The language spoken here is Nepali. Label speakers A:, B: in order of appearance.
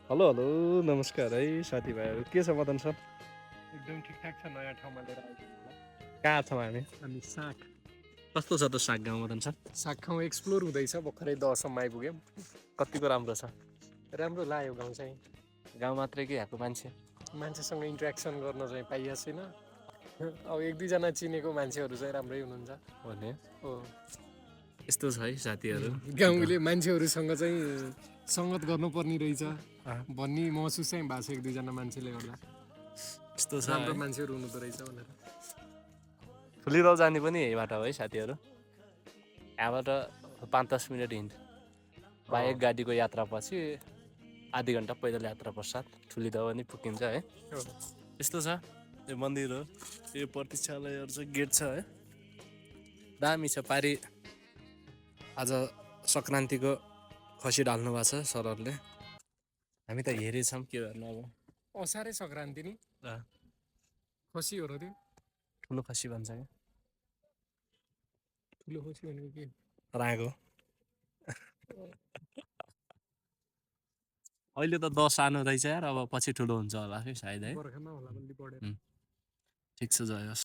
A: हेलो हेलो नमस्कार है साथीभाइहरू के छ मदन सर
B: एकदम ठिकठाक छ नयाँ ठाउँमा लिएर आएको
A: कहाँ छौँ हामी
B: हामी साग
A: कस्तो छ त साग गाउँ मदन सर
B: साग ठाउँ एक्सप्लोर हुँदैछ भर्खरै 10सम्म आइपुग्यौँ
A: कतिको राम्रो छ
B: राम्रो लाग्यो गाउँ चाहिँ
A: गाउँ मात्रै कि यहाँको मान्छे
B: मान्छेसँग इन्ट्रेक्सन गर्न चाहिँ पाइएको छैन अब एक दुईजना चिनेको मान्छेहरू चाहिँ राम्रै हुनुहुन्छ
A: भने
B: हो
A: यस्तो छ है साथीहरू
B: गाउँले मान्छेहरूसँग चाहिँ सङ्गत गर्नुपर्ने रहेछ
A: अँ,
B: भन्ने महसुस चाहिँ भएको छ एक दुईजना मान्छेले गर्दा
A: यस्तो छ
B: राम्रो
A: है
B: मान्छेहरू हुँदो रहेछ भनेर
A: ठुलीगाउँ जाने पनि यही बाटो हो है साथीहरू यहाँबाट 5-10 मिनट हिँड बाहेक गाडीको यात्रापछि आधी घन्टा पैदल यात्रा पश्चात ठुलीगाउँ पनि पुगिन्छ है यस्तो छ यो मन्दिर हो यो प्रतीक्षालयहरू चाहिँ गेट छ है दामी छ पारी आज सङ्क्रान्तिको खसी ढाल्नु भएको छ सरहरूले हामी त हेरेछौँ के गर्नु अब
B: असारै सङ्क्रान्ति नि
A: अँ,
B: खसी हो र त्यो
A: ठुलो खसी भन्छ क्या
B: ठुलो खसी भनेको के
A: रागो अहिले त 10 सानो रहेछ यार अब पछि ठुलो हुन्छ होला है सायद है
B: बर्खामा होला बल्ली बढेर
A: ठिक छ जय होस्